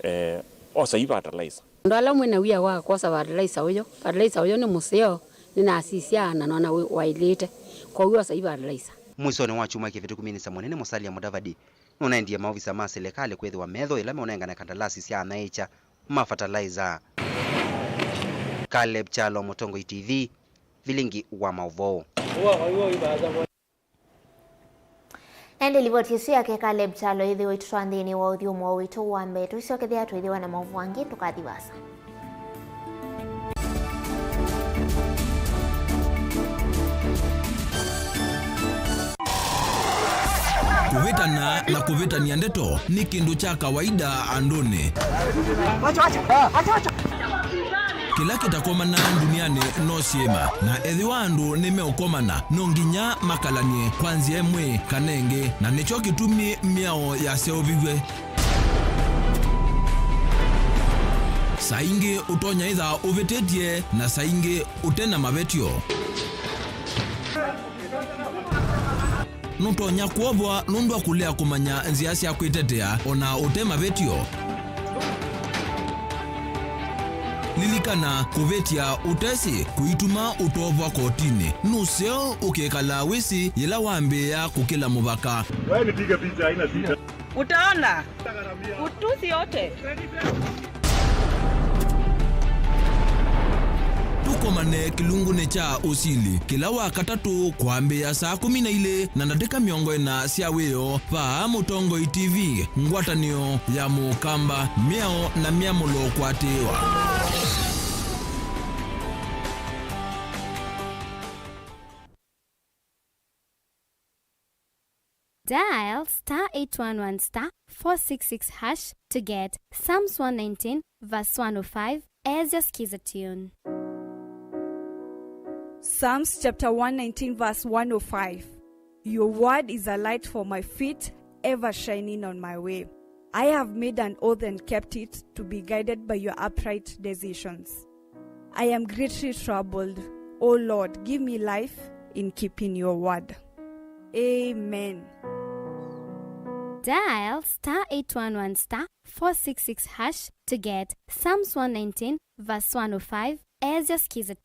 eh, osai fertilizer. Andũ ala mwĩ na wia wa kwosa fertilizer ũyũ, fertilizer ũyũ nĩ mũseo, nĩnasisya na nona wĩ-, waĩlĩte. Kwoou osai fertilizer. Mwĩsonĩ wa kyumwa kĩvĩtũku, Minista Mũnene Musalia Mudavadi nũnendie maovisa ma silikalĩ kwĩthĩwa metho ĩla meũnengane kandalasi sya anyaĩĩkya ma fertilizer. Caleb Kyalo, Mũtongoi T V, vilingi wa maũvoo. Na ĩndĩ livoti ĩsu yake Caleb Kyalo ĩthĩwa ĩtũtwaa nthĩnĩ wa ũthyũmũo witũ wa mbee. Tũisyokethĩa twĩthĩwa na maũvoo angĩ, ndũkathi vaasa. Kũvĩtana na kũvĩtany'a ndeto nĩ kĩndũ kya kawaida andũnĩ. Kĩla kĩtakomanaa ndunianĩ no syĩma, na ethĩwa andũ nĩmeũkomana, no nginya makalany'e kwa nzĩa ĩmwe kana ĩngĩ, na nĩkyo kĩtumi mĩao yaseũviw'e. Saa ingĩ ũtonya ĩtha ũvĩtĩtye, na saa ingĩ ũte na mavetyo. Nũtonya kwovwa nũndũ wa kũlea kũmanya nzĩa sya kwĩtetea o na ũte mavetyo. Lilikana, kũvĩtya ũtesĩ kũituma ũtovwa kotinĩ. Nũseo ũkekala wĩsĩ yĩla wambĩĩa kũkĩla mũvaka. Wewe nipige picha, haina shida. Utaona utusi yote. Tũkomane kĩlungunĩ kya ũsili kĩla wa katatũ kwambĩĩa saa kũmi na ilĩ na ndatĩka mĩongo ĩna sya wĩoo vaa Mũtongoi T V, ngwatanĩo ya Mũkamba, mĩao na myamũlo kũatĩĩwa. Dial star eight one one star four six six hash to get Psalms one nineteen verse one oh five as your skiza tune. Psalms chapter one nineteen verse one oh five. Your word is a light for my feet, ever shining on my way. I have made an oath and kept it, to be guided by your upright decisions. I am greatly troubled. O Lord, give me life in keeping your word. Amen. Dial star eight one one star four six six hash to get Psalms one nineteen verse one oh five as your skiza.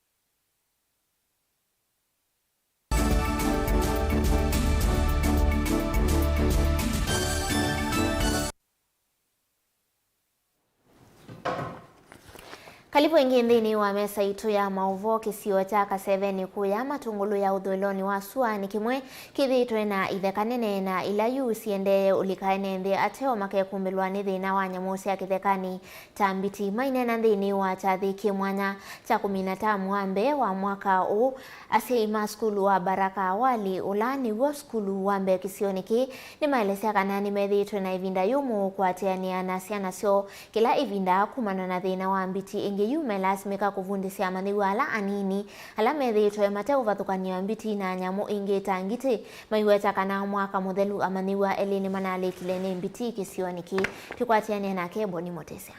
Kalivu ĩngĩ nthĩnĩ wa mesa itũ ya maũvoo. Kĩsio kya Kaseveni kũya Matũngũlũ ya ũthũĩlonĩ wa sua nĩ kĩmwe kĩthĩĩtwe na itheka nene, na ila yu siendee ũlika ene nthĩ ateo makekumbĩlwa nĩ thĩna wa nyamũ sya kĩthekanĩ ta mbiti. Maineena nthĩnĩ wa kyathĩ kĩ mwanya kya kũmina tamu wa mbee wa mwaka ũũ, asyai ma sukulu wa Baraka Awali, ũla nĩw'o sukulu wa mbee kĩsionĩ kĩĩ, nĩmaelesya kana nĩmethĩĩtwe na ĩvinda yũmũ kũatĩanĩa na syana syoo kĩla ĩvinda kumana na thĩna wa mbiti. Ĩngĩ yu melasimĩka kũvundĩsya amanyĩw'a ala anini ala methĩĩtwe mateũvathũkany'a mbiti na nyamũ ingĩ ta ngitĩ. Maiweta kana mwaka mũthelu amanyĩw'a elĩ nĩmanalĩkile nĩ mbiti kĩsionĩ kĩĩ. Tũkwatĩanĩa nake Boni Mũtĩsya.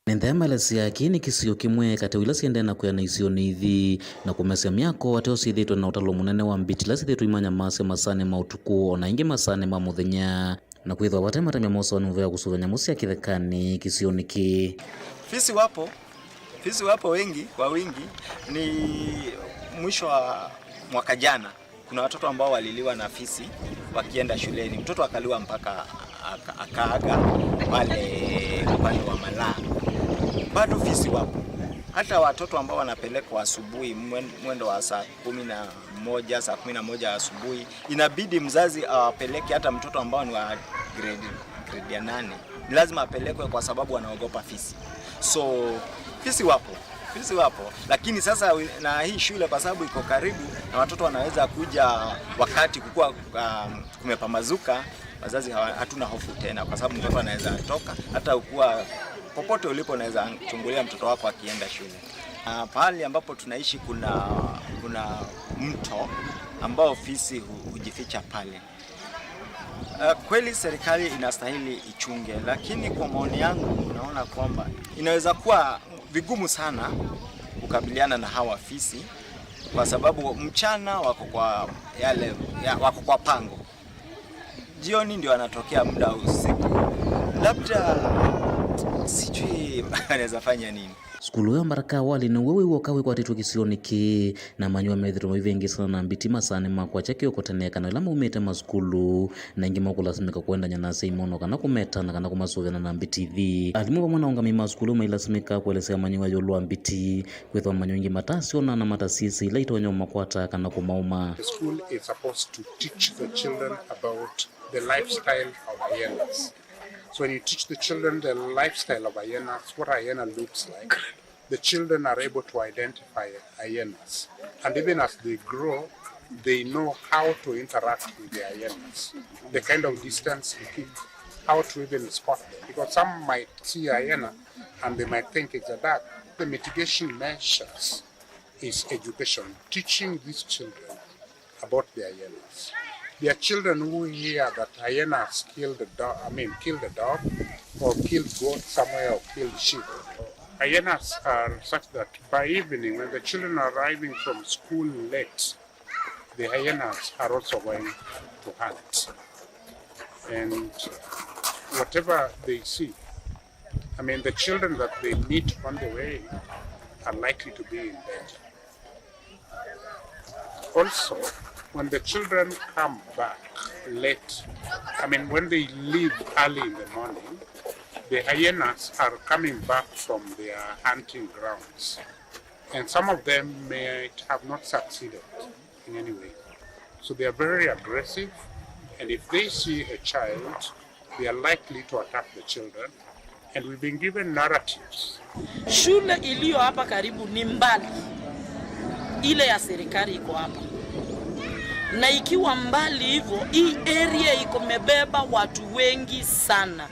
Nĩ nthea maelesya kĩĩ nĩ kĩsio kĩmwe katĩ wa ila siendee na kwĩana isionĩ ithi na kũmesya myako ateo syĩthĩĩtwe na ũtalo mũnene wa mbiti ila syĩthĩĩtwe imanyamaasya masaanĩ ma ũtukũ o na ĩngĩ masaanĩ ma mũthenya, na kwĩthwa vate matambya mosoni mũvea kũsũvĩa nyamũ sya kĩthekanĩ kĩsionĩ kĩĩ. Fisi wapo, fisi wapo wengi, kwa wingi. Ni mwisho wa mwaka jana, kuna watoto ambao waliliwa na fisi wakienda shuleni. Mtoto akaliwa mpaka aka-, akaaga pale upande wa Malaa. Bado fisi wapo. Hata watoto ambao wanapelekwa asubuhi, mwen-, mwendo wa saa kumi na moja, saa kumi na moja asubuhi, inabidi mzazi awapeleke, hata mtoto ambao ni wa grade, grade ya nane. Ni lazima apelekwe kwa sababu wanaogopa fisi. So, fisi wapo. Fisi wapo. Lakini sasa wi-, na hii shule kwa sababu iko karibu na watoto wanaweza kuja wakati kukua, um, kumepambazuka, wazazi hawa-, hatuna hofu tena kwa sababu mtoto anaweza toka, hata ukua popote ulipo unaweza chungulia mtoto wako akienda shule. Ah, pahali ambapo tunaishi kuna, kuna mto ambao fisi hu-, hujificha pale. Eh, kweli serikali inastahili ichunge, lakini kwa maoni yangu naona kwamba inaweza kuwa vigumu sana kukabiliana na hawa fisi kwa sababu mchana wako kwa yale, ya, wako kwa pango. Jioni ndio wanatokea muda wa usiku. Labda sijui anaweza fanya nini. Sukulu ya Mbaraka Awali nĩw'o wĩ w'oka wĩkwatĩtwe kĩsionĩ kĩĩ, na amanyĩw'a methĩtwe maivĩngĩĩsana na mbiti masaanĩ ma kwakya kĩoko tene kana ĩla maumĩte masukulu, na aingĩ makũlasimĩka kũendany'a na asyai moo kana kũmetana kana kũmasũvĩana na mbiti ithi. Alimũ vamwe na aũngamĩi ma sukulu mailasimĩka kũelesya amanyĩw'a ĩũlũ wa mbiti, kwĩthĩwa amanyĩw'a aingĩ matasyona na matasyĩsĩ ila itonya ũmakwata kana kũmaũma. The school is supposed to teach the children about the lifestyle of hyenas. So when you teach the children the lifestyle of hyenas, what a hyena looks like, the children are able to identify hyenas. And even as they grow, they know how to interact with the hyenas, the kind of distance to keep, how to even spot them. Because some might see a hyena and they might think it's a duck. The mitigation measures is education, teaching these children about the hyenas. There are children who hear that hyenas killed a dog, I mean, killed a dog, or killed goat somewhere, or killed sheep. Hyenas are such that by evening, when the children are arriving from school late, the hyenas are also going to hunt. And whatever they see, I mean, the children that they meet on the way are likely to be in danger. Also, when the children come back late, I mean, when they leave early in the morning, the hyenas are coming back from their hunting grounds. And some of them might have not succeeded in any way. So they are very aggressive, and if they see a child, they are likely to attack the children. And we've been given narratives. Shule iliyo hapa karibu ni mbali, ile ya serikali iko hapa, na ikiwa mbali hivyo, hii area iko imebeba watu wengi sana,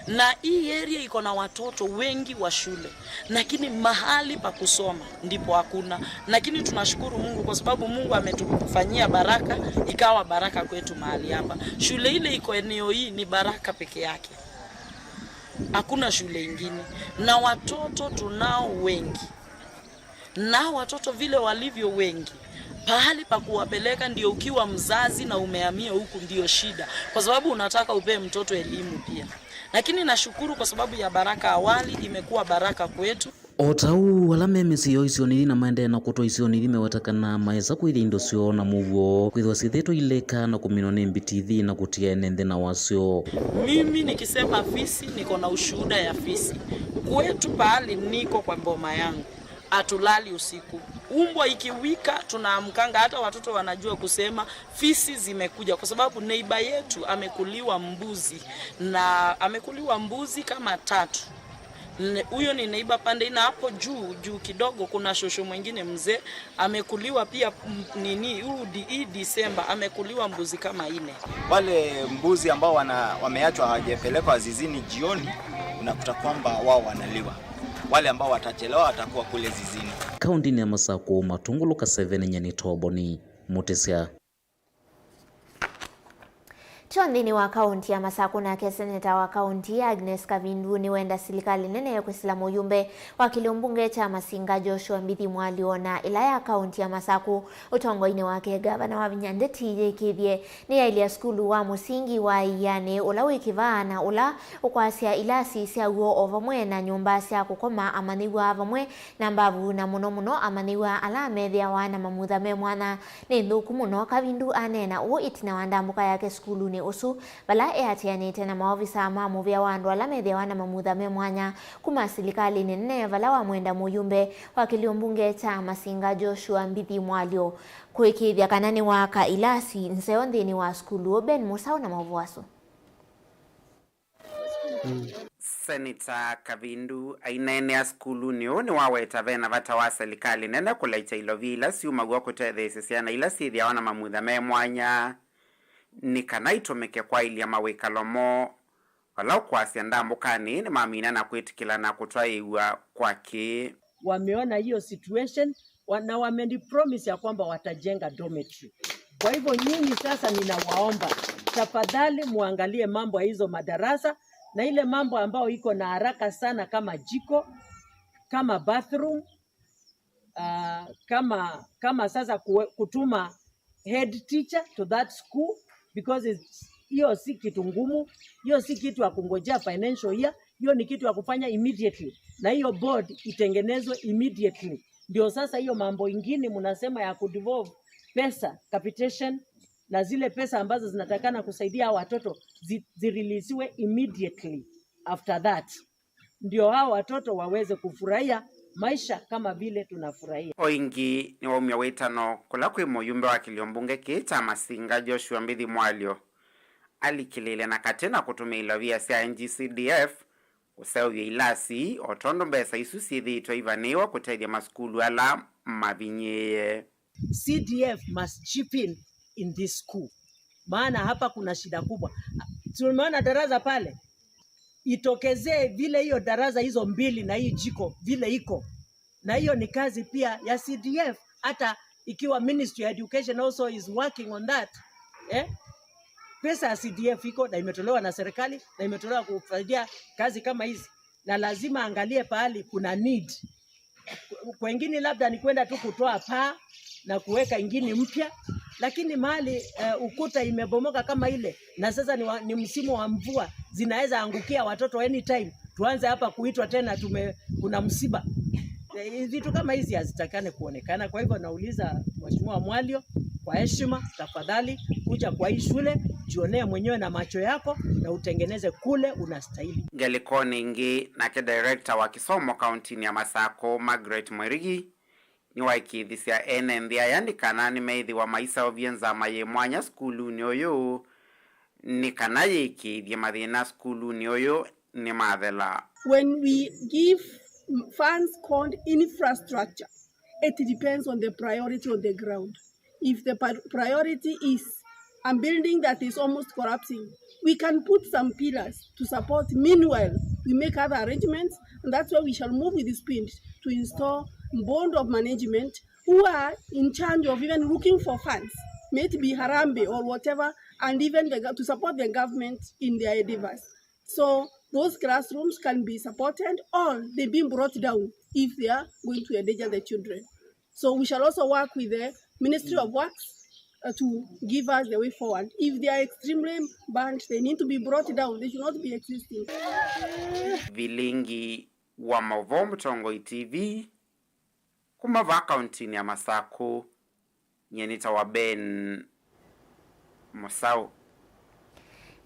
na hii area iko na watoto wengi wa shule, lakini mahali pa kusoma ndipo hakuna. Lakini tunashukuru Mungu kwa sababu Mungu ametufanyia baraka, ikawa baraka kwetu mahali hapa. Shule ile iko eneo hii ni baraka peke yake, hakuna shule ingine, na watoto tunao wengi, na watoto vile walivyo wengi, pahali pa kuwapeleka ndio, ukiwa mzazi na umehamia huku, ndio shida, kwa sababu unataka upee mtoto elimu pia. Lakini nashukuru kwa sababu ya Baraka Awali, imekuwa baraka kwetu. O ta ũu, ala me mĩsyĩ yoo isionĩ ithi na maendee na kũtwa isionĩ ithi meweta kana maesa kwĩthya indo syoo na mũuo kwĩthĩwa syĩthĩĩtwe ileka na kũminwa nĩ mbiti ithi na kũtia ene nthĩ na wasyo. Mimi nikisema fisi, niko na ushuhuda ya fisi. Kwetu pahali niko kwa boma yangu, hatulali usiku. Umbwa ikiwika, tunaamkanga. Hata watoto wanajua kusema fisi zimekuja, kwa sababu neighbor yetu amekuliwa mbuzi, na amekuliwa mbuzi kama tatu. Ne-, huyo ni neighbor pande ina. Hapo juu, juu kidogo, kuna shosho mwingine mzee amekuliwa pia, m-, nini, huu di-, hii Disemba amekuliwa mbuzi kama ine. Wale mbuzi ambao wana-, wameachwa hawajapelekwa zizini jioni, unakuta kwamba wao wanaliwa. Wale ambao watachelewa watakuwa kule zizini. Kaũntĩnĩ ya Masakũ, Matũngũlũ Kaseve, nĩ nyie nĩ Toboni Mũtĩsya. Tyo nthĩnĩ wa kaũntĩ ya Masakũ, nake seneta wa kaũntĩ ya Agnes Kavindu nĩwenda silikalĩ nene kwĩsĩla mũyũmbe wa kĩlĩo mbunge kya Masinga Joshua Mbithi Mwalyo, na ĩla ya kaũntĩ ya Masakũ ũtongoinĩ wake ngavana Wavinya Ndeti yĩkĩĩthye nĩyailye sukulu wa mũsingi wa Ianĩ ũla wĩ kĩvaa na ũla ũkwasya ilasi sya w'o o vamwe na nyũmba sya kũkoma amanyĩw'a vamwe na mbavu, na mũno mũno amanyĩw'a ala methĩawa na mamutha me mwanya nĩ nthũku mũno. Kavindu aneena ũu ĩtina wa ndambũka yake sukulunĩ ũsu, vala eatĩanĩte na maovisa ma mũvĩa wa andũ ala methĩawa na mamutha me mwanya kuma silikalĩnĩ nene, vala wamwenda mũyũmbe wa kĩlĩo mbunge kya Masinga Joshua Mbithi Mwalyo kũĩkĩĩthya kana nĩwaaka ilasi nzeo nthĩnĩ wa sukulu ũũ. Ben Mũsaũ na maũvoo asu. Seneta Kavindu aineenea sukulunĩ ũũ nĩwaweta vena vata wa silikalĩ nene kũlaĩkya ilovi ila syumaw'a kũtetheesya syana ila syĩthĩawa na mamutha me mwanya nĩ kana itũmĩke kwaĩlya mawĩkalo moo, vala ũkwasya ndambũkanĩ nĩmamina na kwĩtĩkĩlana kũtwaĩĩw'a kwa kĩĩ. Wameona hiyo situation, wa-, na wamenipromise ya kwamba watajenga dormitory. Kwa hivyo nyinyi sasa, ninawaomba tafadhali muangalie mambo ya hizo madarasa na ile mambo ambayo iko na haraka sana kama jiko, kama bathroom, ah, kama, kama sasa kuwe-, kutuma head teacher to that school, because it's, hiyo si kitu ngumu, hiyo si kitu ya kungojea financial year, Hiyo ni kitu ya kufanya immediately, na hiyo board itengenezwe immediately. Ndio sasa hiyo mambo ingine mnasema ya kudevolve pesa, capitation, na zile pesa ambazo zinatakana kusaidia hao watoto zi, zireleasiwe immediately after that, ndio hao watoto waweze kufurahia maisha kama vile tunafurahia. O ĩngĩ nĩwaumya wĩtano kũla kwĩ mũyumbe wa kĩlio mbunge kĩĩ kya Masinga, Joshua Mbithi Mwalyo, alikĩlĩĩle na katĩ na kũtũmĩĩla via sya N G C D F kũseũvya ilasi, o tondũ mbesa isu syĩthĩĩtwe ivanĩĩwa kũtethya masukulu ala mavinyĩĩe. C D F must chip in in this school, maana hapa kuna shida kubwa. Tumeona darasa pale, itokezee vile hiyo darasa hizo mbili na hii jiko vile iko, na hiyo ni kazi pia ya C D F, hata ikiwa Ministry ya Education also is working on that. Eh? Pesa ya C D F iko na imetolewa na serikali na imetolewa kufanyia kazi kama hizi, na lazima angalie pahali kuna need. Kwengine labda ni kwenda tu kutoa paa na kuweka ingine mpya, lakini mahali eh, ukuta imebomoka kama ile, na sasa ni, wa, ni msimu wa mvua, zinaweza angukia watoto anytime, tuanze hapa kuitwa tena tume, kuna msiba. Eh, vitu kama hizi hazitakane kuonekana. Kwa hivyo nauliza Mheshimiwa Mwalio, kwa heshima, tafadhali kuja kwa hii shule, jionee mwenyewe na macho yako na utengeneze kule unastahili. Ngelekoni ĩngĩ, nake director wa kĩsomo kauntinĩ ya Masakũ, Margaret Mwerigi, nĩwaĩkĩĩthisya ene nthĩ aya nĩ kana nĩmeĩthĩwa maiseũvye nzama yĩ mwanya sukulunĩ ũyũ, nĩ kana yĩĩkĩĩthye mathĩna sukulunĩ ũyũ nĩmathela. When we give funds called infrastructure, it depends on the priority on the ground. If the par- priority is a building that is almost collapsing, we can put some pillars to support. Meanwhile, we make other arrangements, and that's why we shall move with speed to install board of management who are in charge of even looking for funds, may it be Harambee or whatever, and even the, gov- to support the government in their endeavors. So those classrooms can be supported or they being brought down if they are going to endanger the children. So we shall also work with the Ministry of Works uh, to give us the way forward. If they are extremely burnt, they need to be brought down. They should not be existing. Vilingi wa Mauvoo, Mũtongoi T V, kuma vaa kauntinĩ ya Masakũ, nyie nĩtawa Ben Mũsaũ.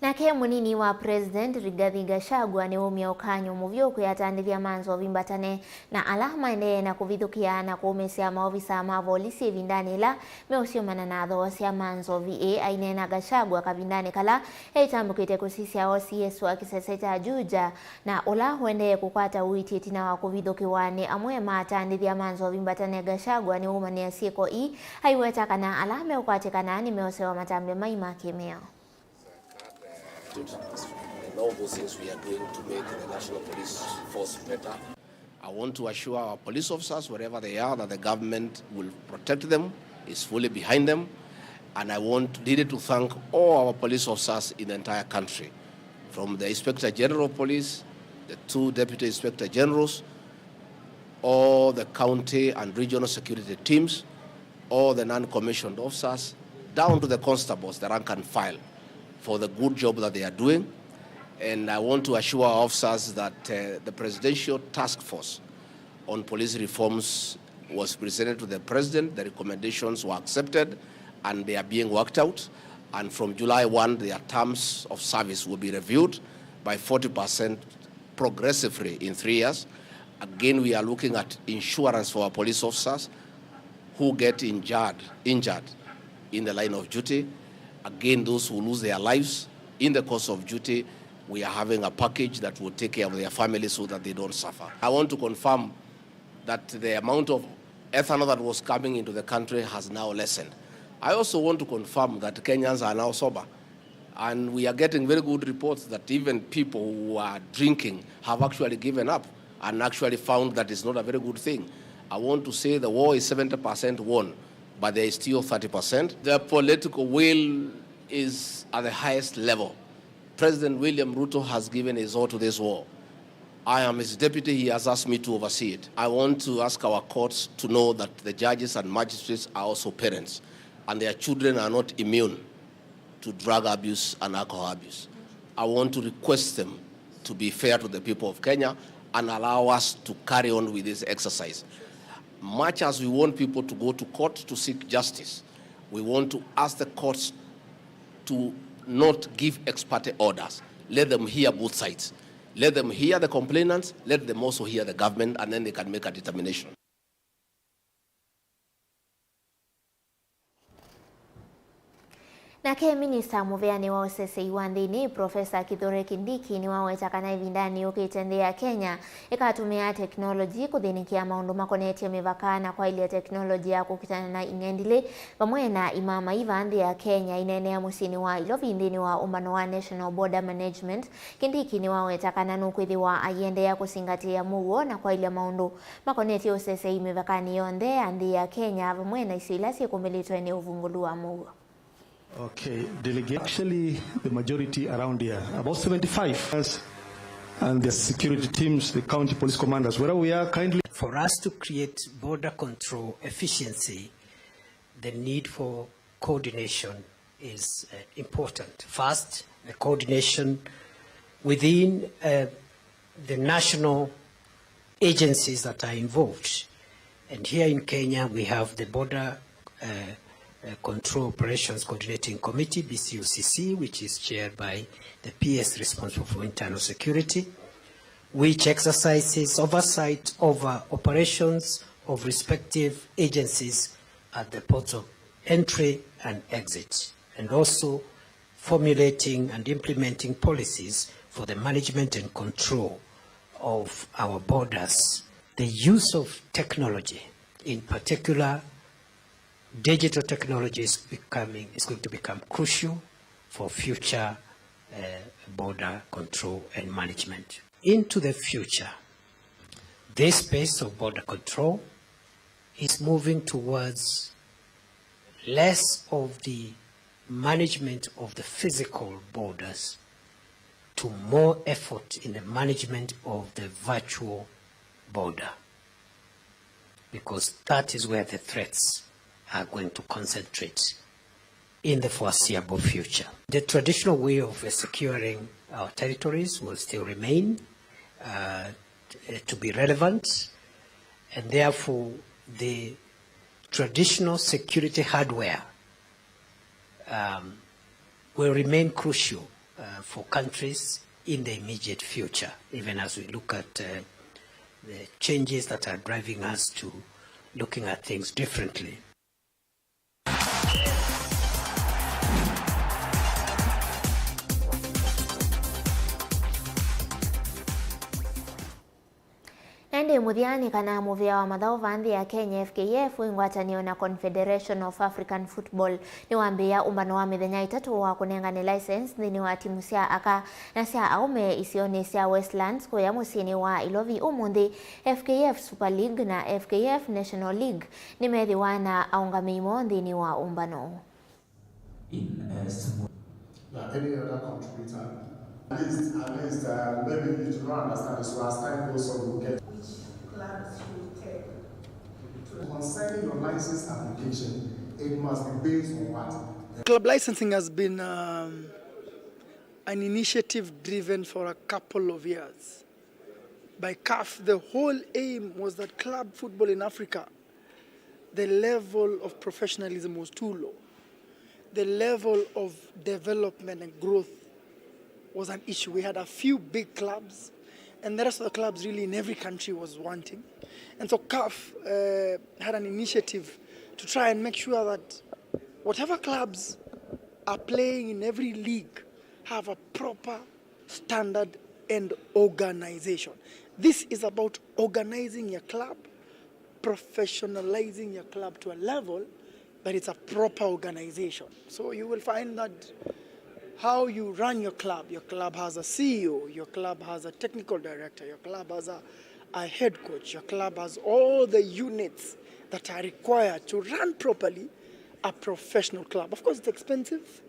Nake mũnini wa President Rigathi Gachagua nĩwaumya ũkany'o mũvyũ kwĩ atandĩthya ma nzovi mbatane na ala maendee na kũvithũkĩa na kũũmĩsya maovisa ma volisi ĩvindanĩ ĩla meũsyomana na athoosya ma nzovi. Ĩĩ, aineena Gachagua kavindanĩ kala etambũkĩte kũsisya O C S wa kĩsese kya Juja, na ũla ũendee kũkwata ũiiti ĩtina wa kũvithũkĩwa nĩ amwe ma atandĩthya ma nzovi mbatane. Gachagua nĩwaumanĩa syĩko ii, aiweta kana ala meũkwatĩkana nĩmeosewa matambya mai ma kĩmĩao. And all those things we are doing to make the National Police Force better. I want to assure our police officers, wherever they are, that the government will protect them, is fully behind them. And I want really to thank all our police officers in the entire country, from the Inspector General of Police, the two Deputy Inspector Generals, all the county and regional security teams, all the non-commissioned officers, down to the constables, the rank and file, for the good job that they are doing. And I want to assure our officers that uh, the Presidential Task Force on Police Reforms was presented to the President. The recommendations were accepted and they are being worked out. And from July one, their terms of service will be reviewed by forty percent progressively in three years. Again, we are looking at insurance for our police officers who get injured, injured in the line of duty. Again, those who lose their lives in the course of duty, we are having a package that will take care of their families so that they don't suffer. I want to confirm that the amount of ethanol that was coming into the country has now lessened. I also want to confirm that Kenyans are now sober. And we are getting very good reports that even people who are drinking have actually given up and actually found that it's not a very good thing. I want to say the war is seventy percent won, but there is still thirty percent. The political will is at the highest level. President William Ruto has given his all to this war. I am his deputy, he has asked me to oversee it. I want to ask our courts to know that the judges and magistrates are also parents, and their children are not immune to drug abuse and alcohol abuse. I want to request them to be fair to the people of Kenya and allow us to carry on with this exercise. Much as we want people to go to court to seek justice, we want to ask the courts to not give ex parte orders. Let them hear both sides. Let them hear the complainants, let them also hear the government, and then they can make a determination. Nake minista mũvĩanĩ wa ũsesei wa nthĩnĩ, Profesa Kithure Kindiki, nĩwaweta kana ĩvindanĩ yũkĩte nthĩ ya Kenya ĩkatũmĩa teknoloji kũthĩnĩkĩa maũndũ makonetye mĩvaka na kwaĩlya teknoloji ya kũkitana na ing'endilĩ vamwe na imamaiva nthĩ ya Kenya. Aineenea mũsyĩnĩ wa Ilovi nthĩnĩ wa ũmbano wa National Border Management, Kindiki nĩwaweta kana nũkwĩthĩwa aiendeea kũsingatĩĩa mũuo na kwaĩlya maũndũ makonetye ũsesei mĩvakanĩ yonthe ya nthĩ ya Kenya vamwe na isio ila syĩkũmĩlĩtwe nĩ ũvungũlu wa mũuo. Okay, delegate. Actually, the majority around here, about seventy-five, and the security teams, the county police commanders, wherever we are, kindly. For us to create border control efficiency, the need for coordination is uh, important. First, the coordination within uh, the national agencies that are involved. And here in Kenya, we have the Border uh, uh, Control Operations Coordinating Committee, B C O C C, which is chaired by the P S responsible for internal security, which exercises oversight over operations of respective agencies at the ports of entry and exit, and also formulating and implementing policies for the management and control of our borders. The use of technology, in particular digital technology, is becoming, is going to become crucial for future uh, border control and management. Into the future, this space of border control is moving towards less of the management of the physical borders to more effort in the management of the virtual border, because that is where the threats are going to concentrate in the foreseeable future. The traditional way of uh, securing our territories will still remain uh, to be relevant, and therefore the traditional security hardware um, will remain crucial uh, for countries in the immediate future, even as we look at uh, the changes that are driving us to looking at things differently. Na ĩndĩ mũthya nĩ kana mũvĩa wa mathaũ vaa nthĩ ya Kenya, F K F, wĩ ngwatanĩo na Confederation of African Football, nĩwambĩĩa ũmbano wa mĩthenya ĩtatũ wa kũnengane license nthĩnĩ wa timu sya aka na sya aũme isionĩ sya Westlands kũya mũsyĩnĩ wa Ilovi ũmũnthĩ. F K F Super League na F K F National League nĩmethĩwa na aũngamĩi moo nthĩnĩ wa ũmbano ũũ. In uh, small. Now, any other contributor? At least, at least, uh, maybe you do not understand this. So as time goes on, we'll get. Which clubs should take? Concerning your license application, it must be based on what? Club licensing has been um, an initiative driven for a couple of years by caf. The whole aim was that club football in Africa, the level of professionalism was too low. The level of development and growth was an issue. We had a few big clubs, and the rest of the clubs really in every country was wanting. And so caf uh, had an initiative to try and make sure that whatever clubs are playing in every league have a proper standard and organization. This is about organizing your club, professionalizing your club to a level that it's a proper organization. So you will find that how you run your club, your club has a C E O, your club has a technical director, your club has a, a head coach, your club has all the units that are required to run properly a professional club. Of course, it's expensive,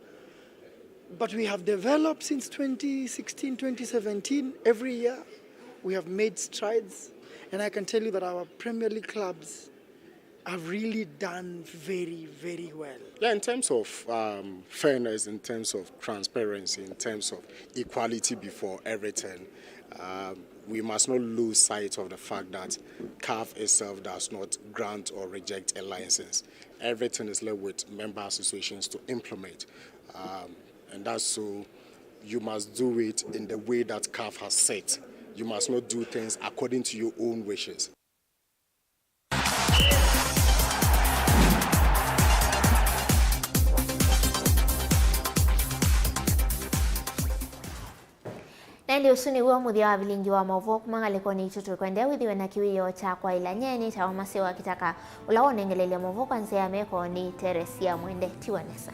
but we have developed since twenty sixteen, twenty seventeen. Every year, we have made strides, and I can tell you that our Premier League clubs I've really done very, very well. Yeah, in terms of um, fairness, in terms of transparency, in terms of equality before everything, um, we must not lose sight of the fact that CAF itself does not grant or reject a license. Everything is left with member associations to implement. Um, and that's so you must do it in the way that CAF has set. You must not do things according to your own wishes. Na ĩndĩ ũsu nĩw'o mũthya wa vilingi wa maũvoo kuma ngalĩkonĩ itũ. Tũkwendea wĩthĩwe na kĩwĩoo kya kwaĩla. Nyie nĩtawa Maseo wa Kĩtaka, ũla wonengeleelya maũvoo kwa nzĩa ya meko nĩ Teresia Mwende. Tiwa nesa.